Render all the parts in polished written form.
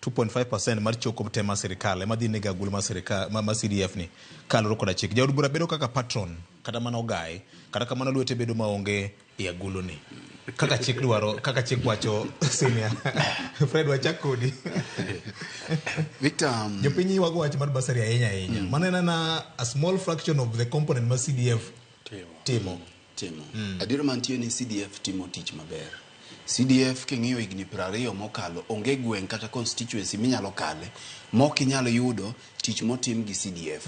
2.5% mar choko te mar sirikal ema dhi nego agulu mar sirikal ma CDF ni kaluwore koda chik. Jaod bura bedo kaka patron kata mana ogaye, kata kamano lwete bedo maonge e agulu ni. Kaka chik dwaro, kaka chik wacho senior. Fred wachak kodi. Victor, Jopiny ywago wach mar bursary ahinya ahinya. Mano en ana a small fraction of the component ma CDF timo. Timo. Adiera mantie ni CDF timo tich maber. CDF king'iyo higni 20 mokalo, onge gweng' kata constituency minyalo kale mok inyal yudo tich motim gi CDF.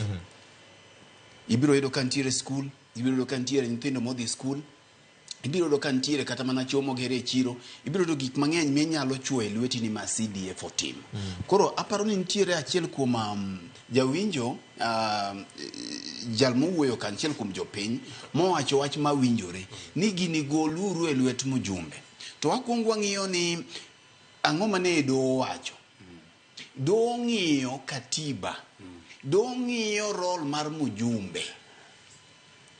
Ibiro yudo ka nitiere skul, ibiro yudo ka nitiere nyithindo modhi skul, ibiro yudo ka nitiere kata mana choo moger e chiro, ibiro yudo gik mang'eny minyalo chuo e lweti ni ma CDF otimo. Koro aparo ni nitiere achiel kuom jawinjo jal mowuoyo ka achiel kuom jopiny mowacho wach mawinjore ni gini goluru e lwet mjumbe. To wakwong wang'iyo ni ang'o mane doho wacho. Doho ng'iyo katiba. Doho ng'iyo role mar mjumbe.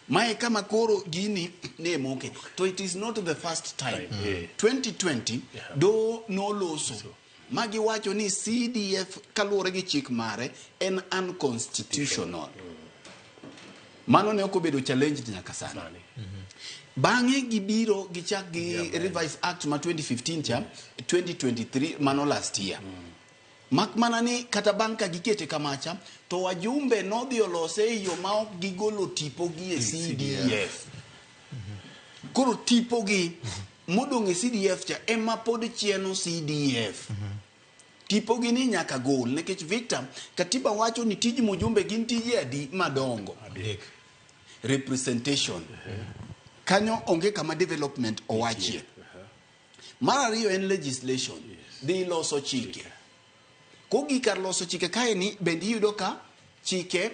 Mae kama koro gini ne moke. To it is not the first time. 2020 doho noloso ma giwacho ni CDF kaluwore gi chik mare en unconstitutional. Mano ne ok obedo challenged nyaka sani. Bang'e gibiro gichak gi revise act ma 2015 cha 2023 mano last year. Mak mana ni kata bang' ka gikete kamacha to wajumbe nodhi olose e yo ma ok gigolo tipo gi e CDF. Koro tipo gi modong' e CDF cha ema pod chieno CDF. Tipo gi ni nyaka gol nikech Victor katiba wacho ni tij mjumbe gin tije adi madongo. Adek. Representation. Kanyo onge kama development owachie. Mar ariyo en legislation. Dhi loso chike. Kogik kar loso chike kae ni bende iyudo ka chike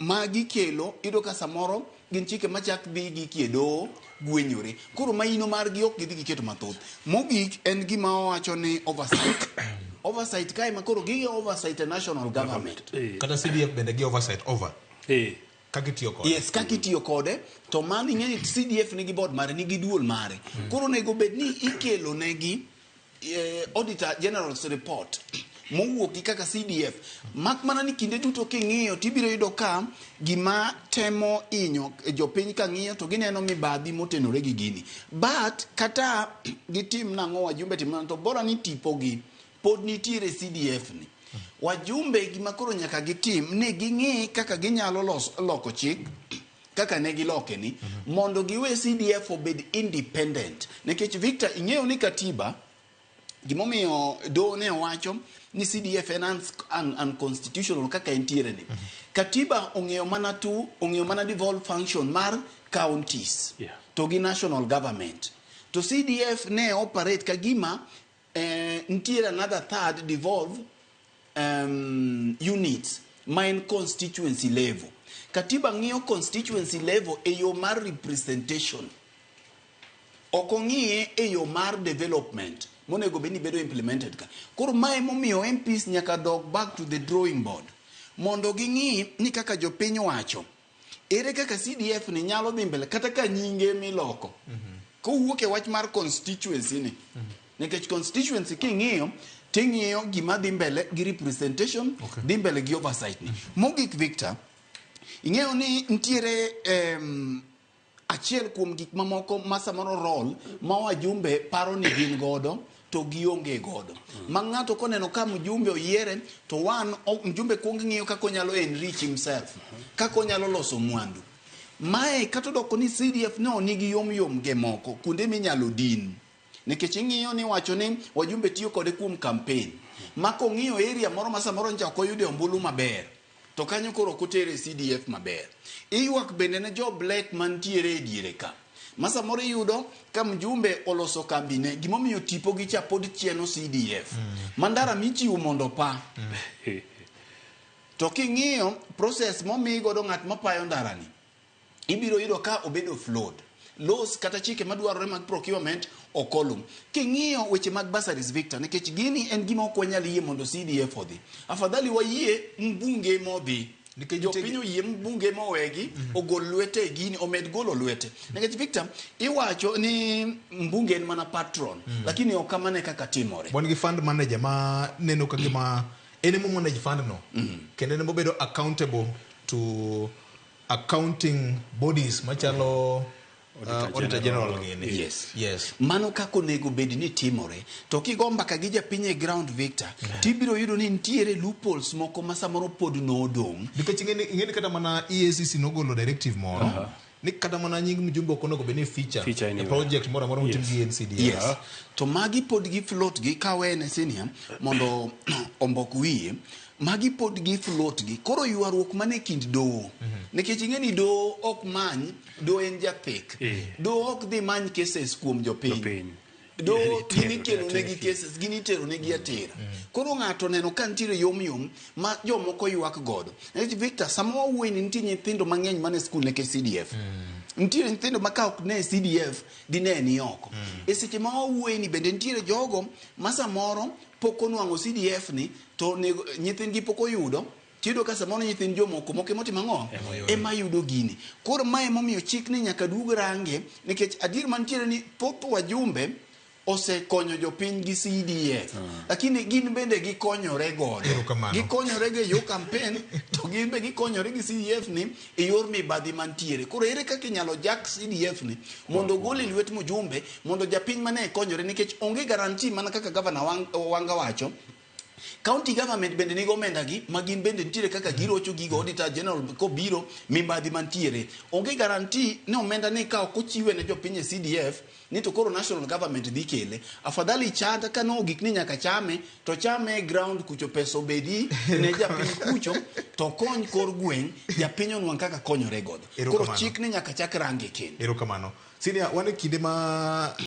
ma gikelo iyudo ka samoro gin chike machak dhi gikie doho gwenyore. Koro maino margi ok gidhi giketo mathoth. Mogik en gima owacho ni oversight. Oversight kae ma koro gi oversight e national government. Kata CDF bende gi oversight over kaka itiyo kode. Yes, kaka itiyo kode to mano ing'e ni CDF nigi board mare, nigi duol mare. Koro onego bed ni ikelo negi Auditor General's report mowuok gi kaka CDF. Mak mana ni kinde duto king'iyo tibiro yudo ka gima temo hinyo jopiny ka ng'iyo to gineno mibadhi motenore gi gini. But kata gitim nang'o wajumbe tim nang'o to bora ni tipo gi pod nitiere CDF ni. Wajumbe gima koro nyaka gitim ni ging'i kaka ginyalo loko chik kaka ne giloke ni mondo giwe CDF obed independent. Nikech Victor ing'eyo ni katiba gimomiyo doho ne owacho ni CDF en unconstitutional kaka entiere ni. Katiba ong'eyo mana tu ong'eyo mana devolved function mar counties to gi national government. To CDF ne operate ka gima nitiere another third devolved units ma en constituency level. Katiba ng'iyo constituency level e yo mar representation. Ok ong'iye e yo mar development monego bed ni bedo implemented ka. Koro mae momiyo MPs nyaka dog back to the drawing board mondo ging'i ni kaka jopiny wacho ere kaka CDF ni nyalo dhi mbele kata ka nyinge miloko. Kowuok e wach mar constituency ni. Nikech constituency king'iyo ting'iyo gima dhi mbele gi representation dhi mbele gi oversight ni. Mogik Victor, ing'eyo ni nitiere achiel kuom gik mamoko ma samoro role ma wajumbe paro ni gin godo to gionge godo. Ma ng'ato koneno ka mjumbe oyiere to one mjumbe kuong ng'iyo kaka onyalo enrich himself, kaka onyalo loso mwandu. Mae kata odoko ni CDF no nigi yom yom ge moko kuonde minyalo din. Nikech ing'iyo ni wacho ni wajumbe tiyo kode kuom campaign. Ma kong'iyo area moro ma samoro ncha ok oyude ombulu maber. To kanyo koro ok otere CDF maber. Iywak bende ne jo black mantiere e diere ka. Ma samoro iyudo ka mjumbe oloso kambine, gimomiyo tipo gi cha pod chieno CDF. Mandara michiwo mondo pa. To king'iyo process momi godo ng'at mapayo ndara ni, ibiro yudo ka obedo flawed. Laws kata chike madwarore mag procurement ok oluw. King'iyo weche mag bursaries Victor, nikech gini en gima ok wanyal yie mondo CDF odhi. Afadhali wayie mbunge modhi. Nikech nitie- Jopiny oyie mbunge mowegi ogol lwete e gini, omed golo lwete. Nikech Victor, iwacho ni mbunge en mana patron, lakini ok kamano e kaka timore. Wan gi fund manager ma neno ka gima en ema manage fund no. Kendo en ema obedo accountable to accounting bodies machalo Auditor General gini. Yes. Yes. Mano kaka onego bed ni timore. To kigo mbaka gi japiny e ground Victor, tibiro yudo ni nitiere loopholes moko ma samoro pod nodong'. Nikech ing'eni kata mana EACC nogolo directive moro ni kata mana nying mjumbe ok onego bed ni feature, Feature e anywhere. project moro amora motim gi NCDF. Yes. To magi pod gi float gi kawene senior mondo ombok wiye. Magi pod gi float gi. Koro ywaruok mane kind doho. Nikech ing'e ni doho ok many, doho en jathek. Doho ok dhi many cases kuom jopiny. Jopiny. Doho Itero gin ikelo negi atera. cases, gin itero negi atera. Koro ng'ato neno ka nitiere yom yom ma jomoko ywak godo. Nikech Victor, sama wawuoye ni nitie nyithindo mang'eny mane skul nikech CDF. Nitiere nyithindo ma ka ok ne CDF dine ni oko. E seche ma wawuoye ni bende nitiere jogo ma samoro pok onwang'o CDF ni to nego, nyithindgi pok oyudo tiyudo ka samoro nyithind jomoko moko emotimo ang'o ema yudo gini. Koro mae emomiyo chik ni nyaka duog range nikech adier mantiere ni thoth wajumbe osekonyo jopiny gi CDF lakini gin bende gikonyore godo Erokamano. gikonyore go e yor campaign to gin be gikonyore gi CDF ni e yor mibadhi mantiere. Koro ere kaka inyalo jak CDF ni mondo ogol e lwet mjumbe mondo japiny mane konyore nikech onge guarantee mana kaka gavana Wanga wacho. County government bende nigo omenda gi ma gin bende nitiere kaka girocho gigo auditor general kobiro mibadhi mantiere. Onge guarantee ni omenda ni ka ok ochiwe ne jopiny e CDF ni to koro national government dhi kele. Afadhali chanda ka no gik ni nyaka chame to chame e ground kucho pesa obedi ne japiny kucho to kony kor gweng' japiny onwang' kaka konyore godo. Koro Erokamano. chik ni nyaka chak range kendo. Erokamano. Senior, wan e kinde ma